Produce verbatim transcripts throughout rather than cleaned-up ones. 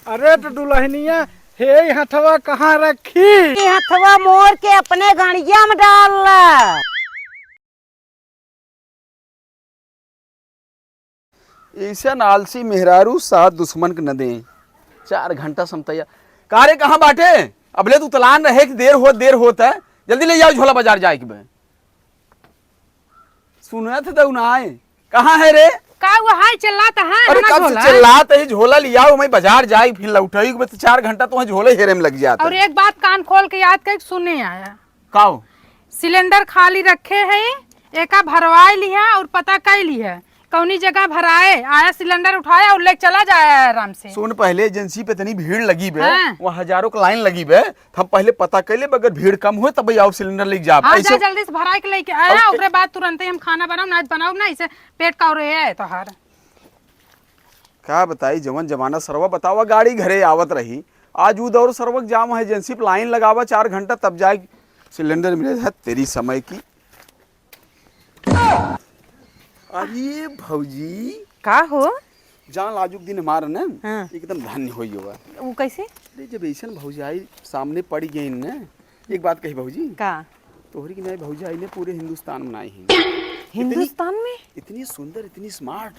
अरे तो दुलहनिया, हे हथवा कहाँ रखी? ये हथवा मोर के अपने गड़िया में डाल ला। ऐसन आलसी मेहरारू साथ दुश्मन के न दें। चार घंटा समतैया। का रे, कहाँ बाटे? अबले तू तलान रहे कि देर होत, देर होत है। जल्दी ले जाओ झोला, बाजार जाए के बे। सुनत है दऊ ना आए। कहाँ है रे? का हुआ है? चिल्लात है, अरे है ना कब से झोला? चिल्लात है, झोला लियाओ, मैं बाजार जाए, फिर लौटाई के बे, तो चार घंटा तो वहाँ झोले हेरे में लग जाता और है। एक बात कान खोल के याद कर सुने आया। काओ? सिलेंडर खाली रखे है, एका भरवाए लिहा और पता कर लिहा कौनी जगह भराए, आया सिलेंडर उठाया और लेके चला जाया आराम से। सुन, पहले एजेंसी पे इतनी भीड़ लगी बे, हाँ। वहाँ हजारों का लाइन लगी बे, तो हम पहले पता कर ले, अगर भीड़ कम हो तब आओ सिलेंडर लेके जाब। हाँ, ऐसे जा जल्दी से भराए के लेके आया, और ओकरे बाद तुरंत ही हम खाना बनाओ, ना बनाओ ना, इसे पेट का रहे है तोहार। का बताई, जवन जमाना सरवा बतावा, गाड़ी घरे आवत रही। आज ऊ दौर सरवक जाम है, एजेंसी पे लाइन लगावा चार घंटा, तब जाए सिलेंडर मिले। है तेरी समय की। अरे भौजी। का हो? जान लाजुक दिन हमार न, हाँ। एकदम धन्य होई होवा। ऊ कैसे? अरे जब ऐसन भौजाई सामने पड़ गई न, एक बात कही भौजी। का? तोहरी की नाई भौजाई ने पूरे हिंदुस्तान में नाई है। हिंदुस्तान में? इतनी सुंदर, इतनी smart।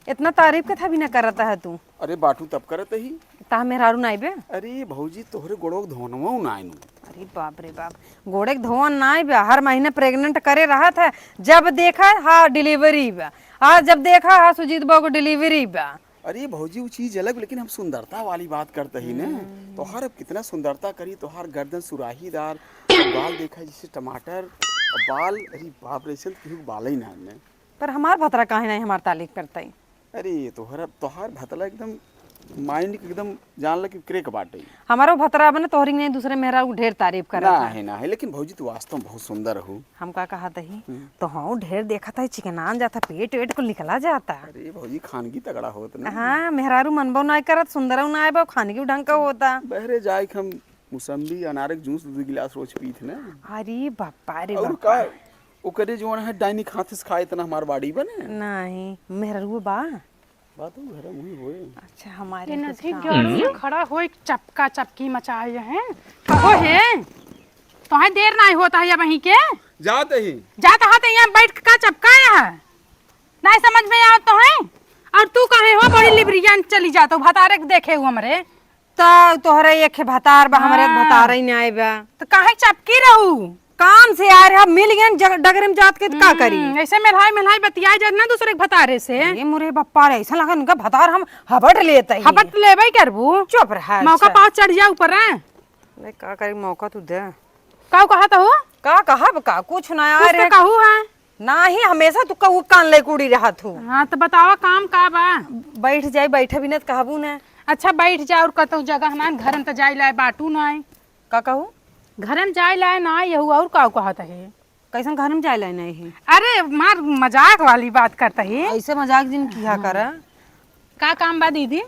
इतना तारीफ के था भी ना करता है तू। अरे बाटू तब करत ही। ता मेहरारू नाई बे? अरे भौजी तोहरे गोड़ो के धोनवा नाई नू। अरे बाप रे बाप, गोड़े के धोवन नाई बे, हर महीने pregnant करे रहत है, जब देखा हा delivery बा, आ जब देखा हा सुजीत बाबू को delivery बा। अरे भौजी, वो चीज अलग, लेकिन हम सुंदरता वाली बात करते ही ना। हम्म। तोहार अब कितना सुंदरता करी, तोहार गर्दन सुराहीदार, बाल देखा जैसे टमाटर, बाल, अरे बाप रे, ऐसे तो केहू के बाल ही ना है। पर हमार भतरा काहे नहीं हमार तारीफ करता ही? अरे तोहरा, तोहार भतरा एकदम mind के एकदम जान ल कि crack बाटे। हमारो भतरा बने तोहरी नहीं दूसरे मेहरा ढेर तारीफ करत ना है। है, ना है, लेकिन भौजी तू वास्तव में बहुत सुंदर हो। हम का कहत ही? हम्म। तो हाँ, ढेर देखत है, चिकनान जाता, पेट वेट को निकला जाता। अरे भौजी, खानगी तगड़ा होत ना। हाँ, मेहरारू मनबो ना करत, सुंदरौ ना आए बा, खानगी ढंग का होता। बहरे जाए के हम मौसम्बी, अनार के जूस दो गिलास रोज पीत ना। अरे बापा रे और बापा। का, ओकरे जौन है डाइनी के हाथ से खाए इतना हमार body बने। नहीं, मेहरारू बा। बात तो घर में हुई होए। अच्छा, हमारे ये तो नसीब का- जोरू में खड़ा होई, चपका चपकी मचाए हैं। कहो हे, तोहे देर नाई होता है अब वहीं के? जात ही। जात हा तो यहाँ बैठ के का चपका है? नाई समझ में आवत तो है। और तू कहे हो बड़ी लिबरियन चली जात हो, भतारे के देखे हो हमरे। तो तोहरे एक भतार बा, हमरे एक हाँ। भतार ही नाई बा। तो काहे चपकी रहू? काम से आ रहा, मिल गए जग-, डगरे में जात के तो का करी? हम्म, ऐसे मेलहाई मेलहाई बतियाए जात ना दूसरे के भतारे से। ये मुरे बप्पा रे, ऐसा लगा इनका भतार हम हबट लेते ही। हबट लेबे करबू। चुप रहा, मौका अच्छा। पाओ चढ़ जा ऊपर है। नहीं, का करी, मौका तू दे। का कहत हो? का कहब का? कुछ ना आ कुछ तो रे। कहू है। नाही, हमेशा तू कहू कान ले कुड़ी रहत हो। हाँ, तो बतावा काम का बा? बैठ जाई, बैठे भी ना तो कहबू ना। अच्छा, बैठ जा और कतहु जगह ना, घर में तो जाई लाए बाटू ना आई। का कहू? घर में जाए लाए ना आई हूँ, और का कहत है? कैसन घर में जाए लाए नहीं है? अरे, मार मजाक वाली बात करता ही। ऐसे मजाक जिन किया हाँ। करा। का काम बा दीदी?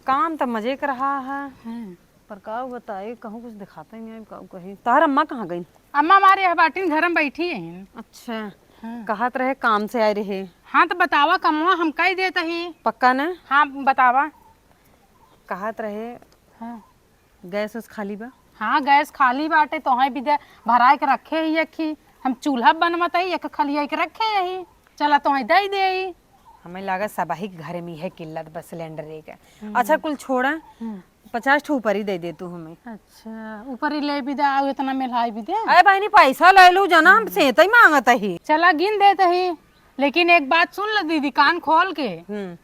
काम तो मजे के रहा है। हाँ। पर का बताई, कहूँ कुछ दिखाता ही नहीं, का कही। तोहर अम्मा कहाँ गई? अम्मा हमारे यहाँ बाटिन घर में बैठी हैं। अच्छा। हाँ। कहत रहे काम से आए रहे। हाँ, तो बतावा कमवा हम कई देत ही। पक्का ना? हाँ, बतावा। कहत रहे हाँ। गैस उस खाली बा? हाँ, गैस खाली बाटे, तोहे भी दे, भराए के रखे ही एक ही। हम चूल्हा बनवत ही, एक खलिया के रखे ही। चला तोहे दे दे। हमें लागत सबही के घरे में इहे किल्लत बा सिलेंडर के। हम्म। अच्छा, कुल छोड़ा। हम्म। पचास ठो ऊपरी दे दे तू हमें। अच्छा, ऊपरी ले भी दे, आउ इतना मेलहाई भी दे। अरे बहनी, पैसा ले लू जना, हम से तई मांगत ही। चला गिन देत ही, लेकिन एक बात सुन ल दीदी, कान खोल के। हम्म।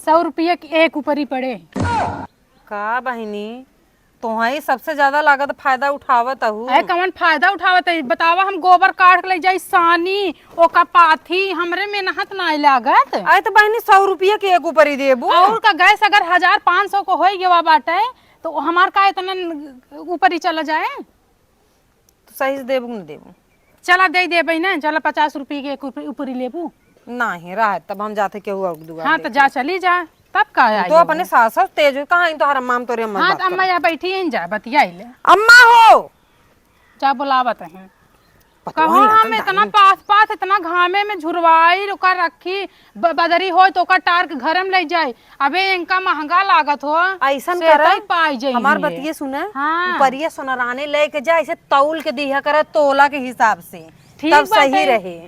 सौ रुपया के एक ऊपरी पड़े। का बहनी, तोहई सबसे ज्यादा लागत फायदा उठावत हू। अरे कवन फायदा उठावत है? बतावा, हम गोबर काढ़ के ले जाई सानी, ओका पाथी, हमरे मेहनत नाई लागत। अरे तो बहनी, सौ रुपया के एक ऊपरी देबू। और का गैस अगर हजार पाँच सौ को होई गवा बाटे, तो हमार का इतना ऊपरी चला जाए? तो सही से देबू कि न देबू? चला दे देबे ना, चला पचास रुपये के एक ऊपर-, ऊपरी लेबू। नहीं, रह, तब हम जाते केहू और दुआ हाँ, तो देखी। जा, चली जा, तब का आई तो हो? अपने सास सास तेज हो, कहाँ इन तोहर अम्मा, हम तोरे अम्मा हाँ, बात तो अम्मा करो। यहाँ बैठी हैं, जा, बतियाई ले। अम्मा हो! जा, बुलावत हैं। पतवा कहाँ ही ना हम इतना दाई। पास पास इतना घामे में झुरवाई ओका रखी, ब-, बदरी होय तो ओका टार के घरे में ले जाई। अबे इनका महंगा लागत हो, अइसन से करब, तई पाई जाई हमार है। बतिये सुने, हाँ। उपरिया सोनराने लेके जा, ऐसे तौल के दिया करे तोला के हिसाब से, ठीक तब सही बाटे। रहे।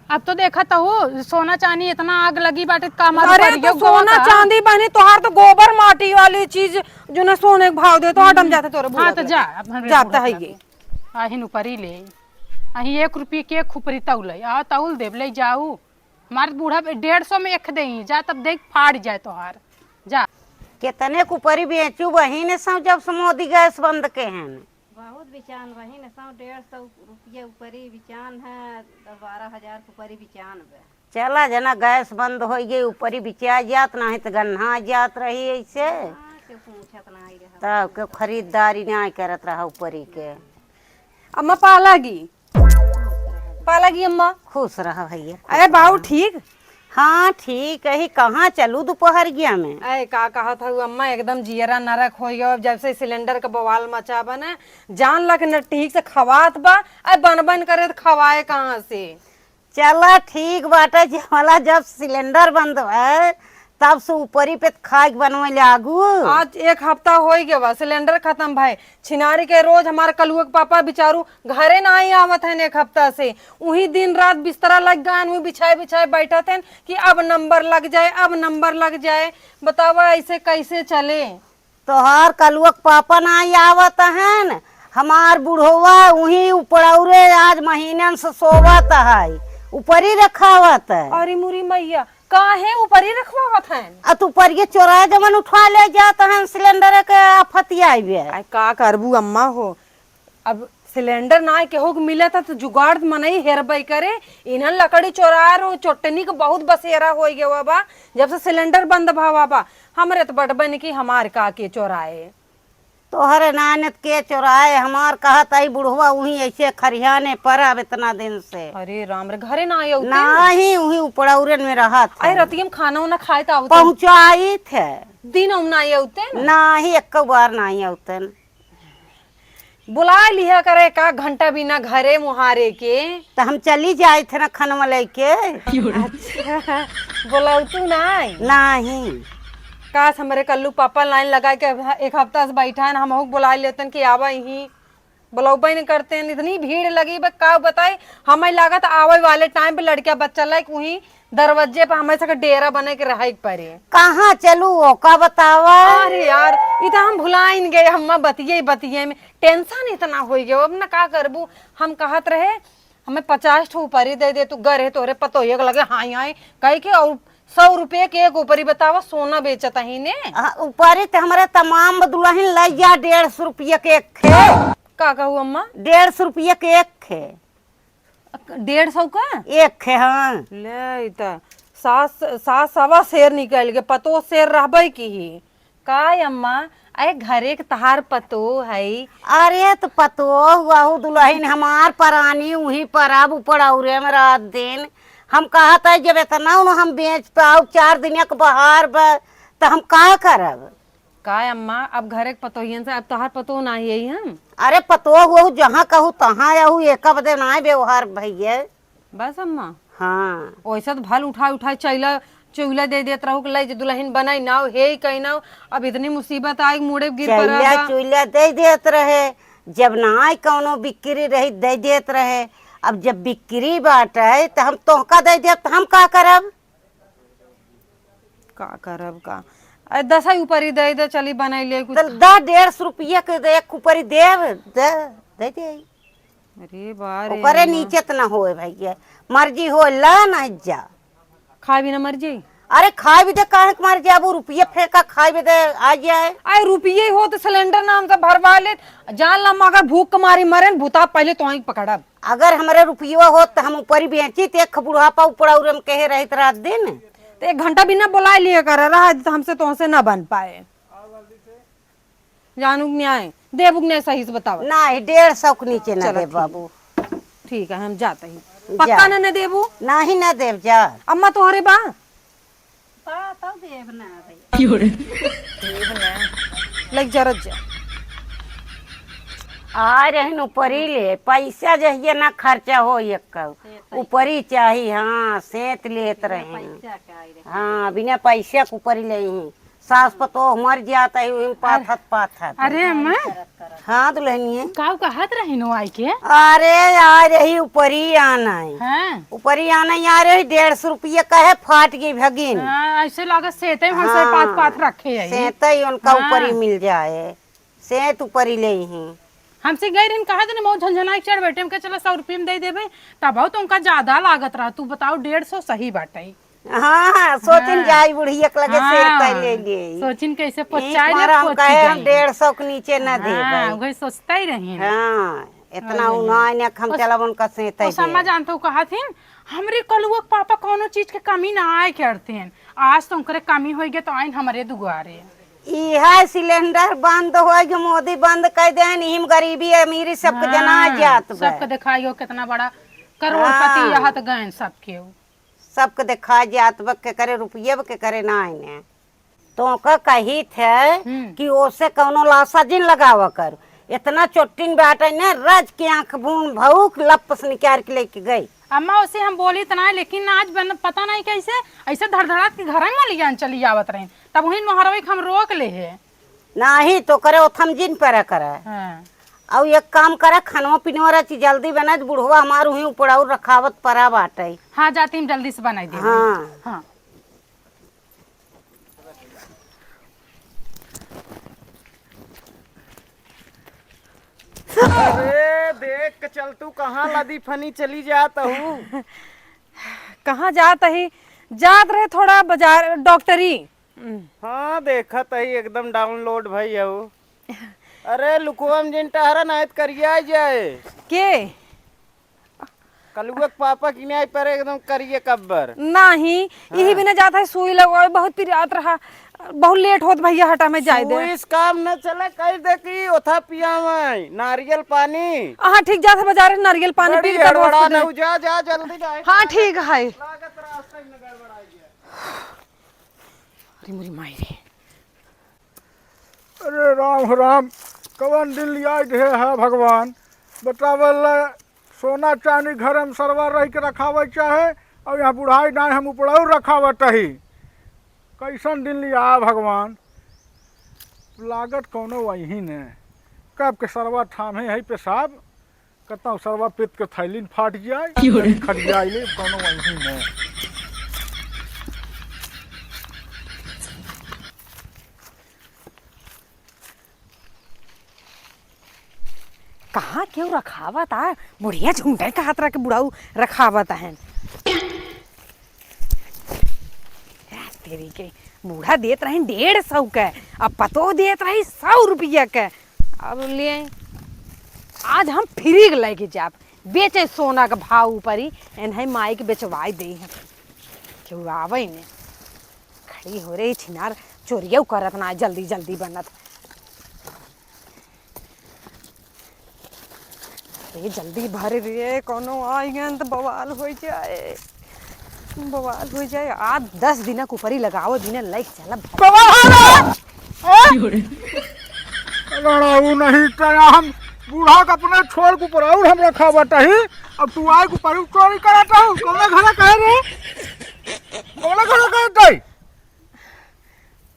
अब तो देखत हो सोना चानी इतना आग लगी बाटे, का हमार अरे उपरिया तो गोवा सोना का? चांदी बहनी, तोहार तो गोबर माटी वाली चीज जो ना सोने के भाव दे, तो हटम जाते तोरे हाँ, बुढ़ा तो के। जा, अब हमरे जाता बुढ़ा है के। ये। आहिन उपरी ले, अहीं एक रुपये के खुपरी तौले, आ तौल देब, ले जाऊ। हमार बूढ़ा डेढ़ सौ में एक देई, जा तब देख फाड़ जाए तोहार, जा। केतने कुपरी बेचू बहिन सौ, जब से मोदी गैस बंद के हैं। बहुत बिचान बहिन, सौ डेढ़ सौ रुपया उपरी बिचान है, दस बारह हजार कुपरी बिचान बे। चला जना गैस बंद होइ गई, उपरी बिचा जात, नाही त गन्हा जात रही ऐसे। हाँ, केहू पूछत नाही रहा। तब केहू खरीदारी नाही करत रहा उपरी के। अम्मा पालागी, पालागी अम्मा। खुश रहा भैया, खुश अरे बाऊ रहा। ठीक? हाँ ठीक है, कहाँ चलू दोपहरिया में? अरे का कहत हऊ अम्मा, एकदम जियरा नरक होइ गयो, जब से सिलेंडर का बवाल मचा बा ना, जान ला कि न ठीक से खवात बा, अरे बन बन करे त खवाए कहाँ से? चला ठीक बाटे, जमला जब सिलेंडर बंद भए, तब से ऊपरी पे खाए के बनवे लागू। आज एक हफ्ता होइ गया बा, सिलेंडर खत्म भए। छिनारी के रोज हमार कलुआ के पापा बिचारू घरे नाही आवत हैं एक हफ्ता से। उही दिन रात बिस्तरा लग गए, उही बिछाए बिछाए बैठत हैं कि अब नंबर लग जाए, अब नंबर लग जाए। बतावा ऐसे कैसे चले? तोहार कलुआ के पापा नाही आवत हन, हमार बुढ़वा उही उपड़ौरे आज महीनन से सोवत है, उपरी रखावत है। अरे मुरी मैया, काहे उपरी रखवावत हन? आ तू उपरिये चोराए जवन उठवा ले जात हन सिलेंडर के आफतिया आइबे। आय का करबू अम्मा हो, अब सिलेंडर ना केहू के मिलत है तो जुगाड़ मनई हेरबई करे। इन्हन लकड़ी चोराए रहो, चोटनी के बहुत बसेरा होइ गवा बा, जब से सिलेंडर बंद भवा बा। हमरे तो बटबन की हमार का के चोराए। तोहरे नानत के चोराए, हमार कहत आई बुढ़वा उही ऐसे खरिहाने पर अब इतना दिन से। अरे राम रे, घरे ना आए उते? नाही, उही उपड़ौरन में रहत आई है। रतिया में खाना उना खाए त आवत? पहुँचाई थे। दिन हम ना आए उते न? नाही, एक बार नाही आवतन। बुला लिहा करे का घंटा बिना घरे मुहारे के। त हम चली जाइत है ना खनवा लेके। अच्छा, बोलाऊ तू नाही? नाही। काश हमरे कल्लू पापा लाइन लगा के एक हफ्ता से बैठा है, हमहू के बुला लेतन कि आवा यहीं। बुलौबे नहीं करते हैं, इतनी भीड़ लगी बा, का बताई। हमें लागत आवे वाले टाइम पे लड़किया बच्चा लायक वहीं दरवाजे पे हमें सके डेरा बने के रहे के पड़े। कहाँ चलू ओका बतावा? अरे यार, ई त हम भुलाइन गए, हम बतिये बतिये में टेंशन इतना हो गयो। अब न का करबू, हम कहत रहे हमें पचास ठो ऊपरी दे दे, तू गर है तोहरे पतोहिया के लगे हाय हाय कह के, और सौ रुपये के एक ऊपरी बतावा, सोना बेचत ही ने। आ, ऊपरी त हमरे तमाम दुल्हन लइ जा, डेढ़ सौ रुपये के एक खे। का कहू अम्मा? डेढ़ सौ रुपये के एक खे। डेढ़ सौ का? एक खे, हाँ। ले, ई त सास, सास सवा शेर निकल के, पतो शेर रहबे की ही। का अम्मा, अरे घरे के तहार पतो है? अरे त पतो वहू दुल्हन हमार परानी, उही पर अब उपड़ौरे में रात दिन। हम कहत है जब इतना उन हम बेच पाऊ, चार दिन के बहार बा, त हम का करब? का अम्मा, अब घरे के पतोहियन से अब तोहार पतोह नाही आई हम? अरे पतोह वहू जहाँ कहू तहाँ आहू, एक बदे नाही व्यवहार भैया। बस अम्मा। हाँ। ओइसे त भल उठाए उठाए चैला चुइला दे देत रहू कि ले जे दुल्हन बनाई नाव, हे ही कही नाव। अब इतनी मुसीबत आई, मुड़े गिर पड़ा चैला बा। चुइला दे देत रहे, जब नाही कौनो बिक्री रही दे देत रहे। अब जब बिक्री बाटे त हम तोहका दे देब त हम का करब? का करब का? अरे दस ही ऊपरी दे दे, चली बनाई ले कुछ। त दा, डेढ़ सौ रुपया के दे, एक ऊपरी देब, दे, दे दे। अरे बा रे ओकरे माँ। नीचे त ना होए भैया, मर्जी हो ला ना जा। खाए बिना मर जाई? अरे खाए भी दे, काहे के मर जाबू? रुपया फेंका, खाए भी दे, आ जाए। अरे रुपये हो त सिलेंडर नाम से भरवा ले, जान ला मगर भूख के मारी मरे न, भूता पहले तो ही पकड़ब। अगर हमरे रुपया होत त हम ऊपरी बेची त एक बुढ़ापा उपड़ौरे में कहे रहित रात दिन। त एक घंटा बिना बोलाए लिए कर रहा त हमसे तोहसे ना बन पाए। जानू के न्याय, देबू के न्याय सही से बतावा। नाही, डेढ़ सौ के नीचे ना चलो देब ठीक। बाबू। ठीक है, हम जाते ही। जा। पक्का ना, ना देबू? नाही, ना देब, जा। अम्मा तोहरे बा? बा, तब देब ना भैया। देब ना। लग जा, रख जा। आइ रहिन उपरी ले, पैसा जहिया ना खर्चा हो एक, सेंतई। उपरी चाही, हाँ, सेंत लेत रहिन। पैसा के आइ रहिन। हाँ, बिना पैसा के उपरी ले ही। सास पतोह मर जात है, वही में पाथत पाथत। अरे अम्मा। हाँ दुल्हनिया। काऊ कहत रहिन हो आइ के? अरे आइ रही उपरी आनइ। हाँ। उपरी आनइ आइ रही, डेढ़ सौ रुपया कहे, फाट गई भगिन। हाँ, ऐसे लागत सेंतई हम सब हाँ, पाथ पाथ रखे है। सेंतई उनका हाँ। उपरी मिल जाए। सेंत उपरी ले ही। हमसे गई रहिन, कहा देने, मऊ झनझनाइ चढ़ बैठे, हमके चला सौ रुपये में दे देबे, तब तो उनका ज्यादा लागत रहा। तू बताओ, डेढ़ सौ सही बाटे। हाँ, हाँ, सोचिन हाँ। जाई बुढ़िया के लगे हाँ। सेंतई ले ले। सोचिन कैसे एक पचाए बार ले हम पहुंच कहे, हम गई। डेढ़ सौ के नीचे ना हाँ, देबे। वही सोचते ही रही। हाँ, इतना हाँ, उन्हाई ने हम और चलब उनका सेंतई ओ सम्मा दे। जानत हो कहा थिन, हमरे कलुआ के पापा कौनो चीज के कमी ना आए करते हैं। आज तो उनकरे कमी होई गए तो आइन हमरे दुआरे। इहे सिलेंडर बंद होइ गए, मोदी बंद कर देन, इहिम गरीबी अमीरी सबके हाँ, जना जात बा। सबके देखाइयो कितना बड़ा करोड़पति हाँ। यहाँ तो गए सबके। सबके देखा जात बा, के करे रुपये बा, के करे ना आइने। तो का कही थे हम्म। कि ओसे कौनो लासा जिन लगावा कर। इतना चोट्टिन बाटे ने, रज के आंख बून भौक लप से निकाल के लेके गई। अम्मा, ओसे हम बोली त ना, लेकिन आज बन, पता नहीं कैसे ऐसे धड़धड़ात के घर में लियान चली आवत रही, तब वही नोहरवे के हम रोक ले है। नाही तो करे ओथम जिन परे करे। हाँ। अउ एक काम करे, खानवा पीनवा रची जल्दी बनाए, बुढ़वा हमार उही उपड़ाऊ रखावत परा बाटे। हाँ, जाती हम जल्दी से बनाई दे। हाँ। हाँ। अरे देख के चल, तू कहाँ लदी फनी चली जात हूँ? कहाँ जात ही? जात रहे थोड़ा बाजार, डॉक्टरी। हाँ, देखत ही एकदम download भई हऊ। अरे लुकुआ में जिन टहरा नाहीं त करिया जाए। के? कलुआ के पापा की नाई पर एकदम करिए कब्बर। नाही, हाँ। यही बिना जात है सुई लगवावे, बहुत पिरात रहा, बहुत लेट होत भैया, हटा मैं जाए दे। सुई से काम न चले, कह दे कि ओथा पियावे नारियल पानी। हाँ ठीक, जात है बाजार नारियल पानी पी बड़ी के तब हड़बड़ा होश दे। न हो, जा, जा, जल्दी जा। हाँ ठीक है। लागत रास्ता में गड़बड़ाई गया। अरे मोरी माई रे। अरे राम हो राम, कवन दिन लियाई दे है भगवान। बतावल, सोना चांदी घर में सरवा रह के रखावे चाहे, और यहाँ बुढ़ाई नाई हम उपड़ाऊ रखावत ही। कैसन दिन लिया भगवान। लागत कौनो वही ने, कब के सरवा थामे है पेशाब। कतौ सरवा पित्त के थैलीन फाट जाए, क्यों रे? खट जाए ले, कौनो वही में। कहाँ केहू रखावत आ? बुढ़िया झुंडे का हाथ रख के बुढ़ाऊ रखावत है। ए, तेरी के, बूढ़ा देत रही डेढ़ सौ के, अब पतोह देत रही सौ रुपया के। अब ले आई। आज हम फ्री के लेके जाब, बेचे सोना के भाव ऊपर ही, एनहे माई के बेचवाई दे हैं। केहू आवे ने, खड़ी हो रही छिनार, चोरियो करत ना, जल्दी जल्दी बनत। अरे जल्दी भर रे, कौनो आई गन त बवाल हो जाए, बवाल हो जाए। आज दस दिनक ऊपरी लगाओ, दिने लाइक चला भर। बवाल हो रे। हैं? लड़ाऊ नहीं तो हम बूढ़ा के अपने छोड़ के ऊपर और हम रखावत ही, अब तू आए के ऊपर चोरी करत हूँ, कौन घर कहे रे, कौन घर कहत है?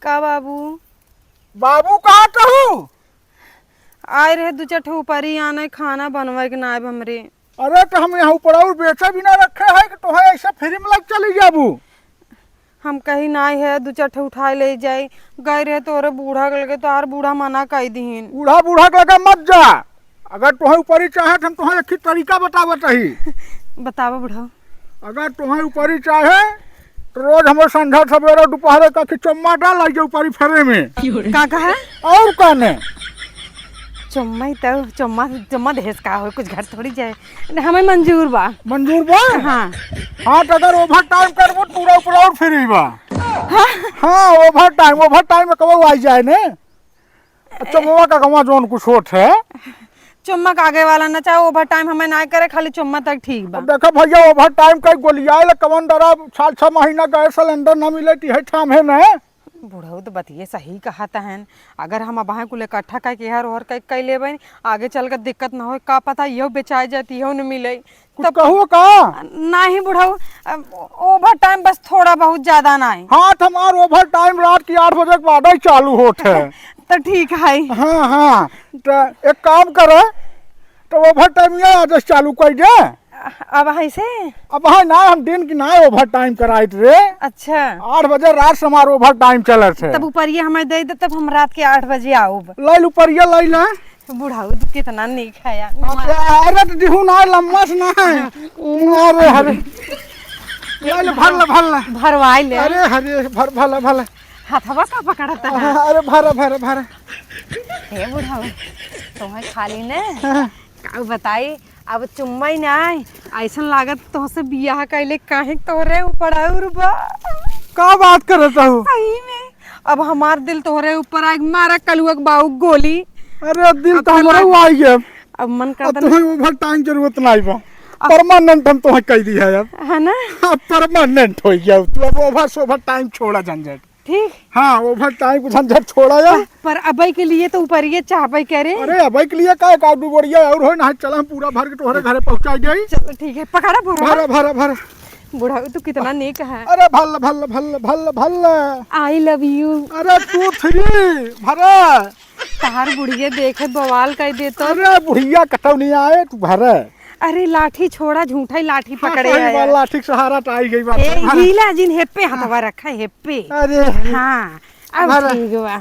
का बाबू? बाबू कहत हूँ? आए रहे दू चार ठो ऊपरी आने, खाना बनवाए के नायब हमरे। अरे, तो हम यहाँ ऊपर और बेचा भी ना रखे है कि तोहे ऐसे फ्री में लग चली जाबू? हम कही नाई है, दू चार ठो उठाए ले जाई। गए रहे तोरे बूढ़ा के लगे, तोहार बूढ़ा मना कई दिहिन। बूढ़ा, बूढ़ा के लगे मत जा। अगर तोहे ऊपरी चाहे, तो हम तोहे एक ही तरीका बतावत ही। बतावा बूढ़ा। अगर तोहे ऊपरी चाहे, तो रोज हमें संझा सवेरे दोपहरे का के चुम्मा डाल आई जाओ ऊपरी फेरे में। का कहा? और कहने? चुम्मा ही तो, चुम्मा, चुम्मा दहेज का हो, कुछ घर थोड़ी जाए। नहीं, हमें मंजूर बा। मंजूर बा? हाँ। हाँ, तो अगर ओवर टाइम करबो, पूरा ऊपर और फ्री बा। हाँ? हाँ, ओवर टाइम, ओवर टाइम में कबो आई जाए ने। अच्छा, मोवा का कमा जौन कुछ होत है। चुम्मा के आगे वाला ना, चाहे ओवर टाइम हमें ना करे, खाली चुम्मा तक ठीक बा। अब देखो भैया, ओवर टाइम कई गोलियाए ले कवन डरा, साल छह महीना गैस सिलेंडर ना मिले, ती है ठाम है ना। बुढ़ऊ तो बतिये सही कहत हन। अगर हम अबहें कुल इकट्ठा कइके हर ओहर कइ, कइ लेबे, आगे चल के दिक्कत न होए। का पता इहो बेचाए जाए, इहो न मिले। कुछ तब कहो का? नाही बुढ़ऊ, अब overtime बस थोड़ा बहुत, ज्यादा नाही। हाँ, तो हमार overtime रात की आठ बजे के बाद ही चालू होत है। तो ठीक है। हाँ, हाँ, तो एक काम करे, तो overtime ये आज से चालू कर दे। अब है से? अब है ना, हम दिन की ना overtime कराइत रे। अच्छा। आठ बजे रात से हमार overtime चलत है। तब ऊपरिया हमें दे दे, तब हम रात के आठ बजे आउब। ले लू, ऊपरिया ले ले। बुढ़ऊ तो कितना नीक है यार। अरे, अरे, तो दिहू ना, लम्बा से ना है। अरे, अरे। ले ले, भर ले, भर ले। भरवाई ले। अरे, अरे, भर, भर ले, भर ले। हथवा का पकड़ता है? अरे, भर, भर, भर। हे बुढ़ऊ, तुम्हें खाली ने हाँ। का बताई, अब चुम्मा ही ना आए, ऐसन लागत तोहसे बियाह कैले काहे तोहरे ऊपर और बा। का बात करत हूँ? सही में, अब हमार दिल तोहरे ऊपर आए, मारा कलुआ के बाऊ गोली। अरे दिल अब तो हमारा तोहरा आई है। अब मन अब करता ना। तुम्हें overtime जरूरत नहीं बा। अब permanent हम तुम्हें कह दी है अब। है ना? अब permanent हो गया तू, अब over, overtime छोड़ा झंझट। ठीक। हाँ, overtime के झंझट छोड़ा या। पर अबई के लिए तो ऊपरिये चाहबे करे। अरे, अबई के लिए का, का दू बोरिया और हो ना, चला हम पूरा भर के तोहरे घरे पहुँचा जाई। चलो, ठीक है, पकड़ा बोरा। भरा, भरा, भरा। बुढ़ऊ, तू कितना नेक है। अरे, भल, भल, भल, भल, भल। I love you। अरे, two, three, भरा। तहार बुढ़िया देखे, बवाल कर दे तो। अरे, बुढ़िया कतौ नहीं आए, तू भरा। अरे लाठी छोड़ा, झूठा ही लाठी हाँ, पकड़े सही आया। बात, लाठी के सहारा तो आई गई बात। ए, हाँ। हीला जिन हेप्पे हथवा रखा, हेप्पे। अरे। हाँ, अब भर। ठीक बा।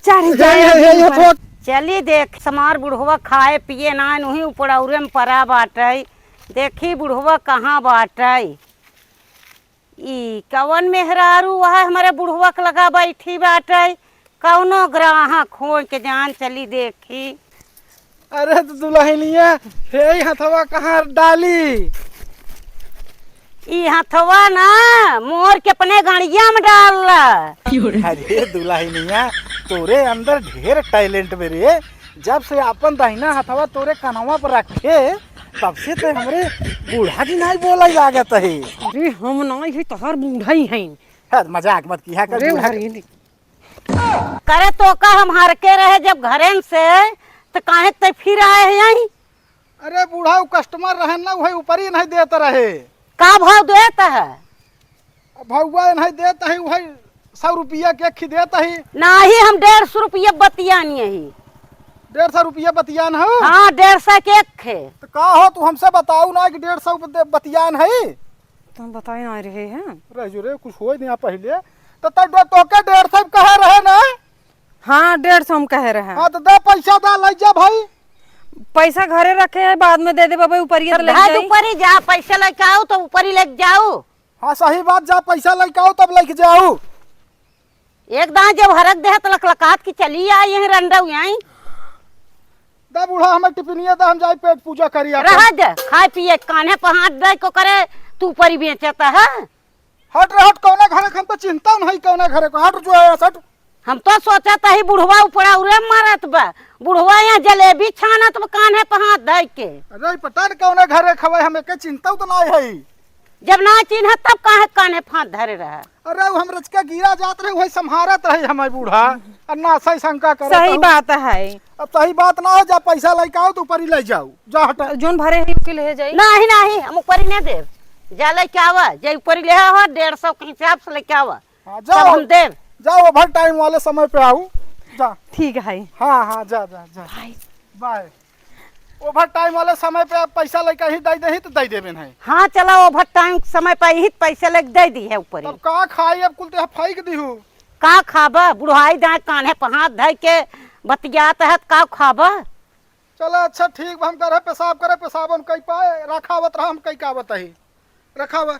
चढ़ ये, जाए ये, ये, ये ऊपर। फोट। चली देख, समार बुढ़वा खाए पिए ना, उही ऊपर औरे में परा बाटई। देखी बुढ़वा कहाँ बाटई। ई कवन मेहरारू वह हमरे बुढ़वा के लगा बैठी बाटे, कौनो ग्राहक होई के जान चली देखी। अरे तो दुल्हनिया, हे हथवा कहाँ डाली? ई हथवा ना मोर के अपने गड़िया में डाल ला। अरे दुल्हनिया, तोरे अंदर ढेर talent बे रे। जब से आपन दाहिना हथवा तोरे कनवा पर रखे, तब से तो हमरे बूढ़ा जी नाई बोले लागत है। अरे हम नाई है, तोहर बूढ़ा ही हैं। है, मजाक मत किया कर, अरे बूढ़ा। अरे। करे तो का हम हर के रहे जब घरेन से, तो काहे ते फिर आए हैं यहीं? अरे बूढ़ा, उ customer रहे ना, वही ऊपरी नहीं देत रहे। का भाव देत है? भउआ नहीं देत ही, वही सौ रुपया के खी देत ही। नाही, हम डेढ़ सौ रुपया बतियान यही। डेढ़ सौ रुपया बतियान हो? हाँ, डेढ़ सौ के एक खे। तो का हो, तू हमसे बताऊ ना कि डेढ़ सौ बत-, बतियान है? तुम बताए ना रहे हैं। रह जो रे, कुछ होई नहीं पहले। तो तब डे-, तोके डेढ़ सौ कहे रहे ना? हाँ, डेढ़ सौ हम कहे रहे। हाँ, तो दे पैसा, दे, ले जा भाई। पैसा घरे रखे हैं, बाद में दे दे बाबा, ऊपरी तब ले भाई जाई। ऊपरी जा, पैसा लेके आओ तो ऊपरी लेके जाओ। हाँ, सही बात, जा पैसा लेके आओ, तब लेके जाओ। एक दाँय जब हरक देह त लकलकात कि चली आई यहीं रंडऊ आई। दा बूढ़ा, हमें टिफिनिया दा, हम जाई पेट पूजा करी आपन। रह दे, खाए पिए कान्हे पर हाथ दे को करे, तू ऊपरी बेचत है। हट रे हट, कौना घरे के, हम तो चिंता नहीं कौना घरे को, हट जो है, हट। हम तो सोचत ही बुढ़वा ऊपरा उरे मारत बा, बुढ़वा यहाँ जलेबी छानत बा कान्हे पर हाथ धइ के। अरे पता न कौना घरे खवे, हम एके चिंता तो नहीं है। जब ना चिन्ह तब काहे कान्हे पर हाथ धरे रहा? अरे उ हम रचका गिरा जात रहे, वही संभारत रहे हमारे बूढ़ा, और ना सही शंका करे सही तो। बात है। अब सही बात ना हो, जा पैसा लेके आओ तो ऊपरी ले जाओ, जा हटा। जोन भरे है ओके ले जाई। नहीं नहीं, हम ऊपरी नहीं देब, जा लेके आवा, जा ऊपरी ले आवा, डेढ़ सौ के हिसाब से लेके आवा। हाँ, तब जाओ, हम देब। जाओ, ओवर टाइम वाले समय पे आओ, जा। ठीक है। हाँ, हाँ, जा, जा, जा। बाय। बाय। ओवर टाइम वाले समय पे आप पैसा लेके ही दे दे ही तो दे देबे नहीं। हाँ, चला, ओवर टाइम समय पे ही पैसा लेके दे दी है ऊपर ही। तब का खाई, अब कुल तो फेंक दी हूँ। का खाबा? बुढ़ाई दाँय कान्हे पर हाथ धइ के बतियात है, का खाबा? चला, अच्छा, ठीक बा, हम करे पेशाब करे, पेशाब हम कई पाए, रखावत रहा, हम कई का बताई, रखावा।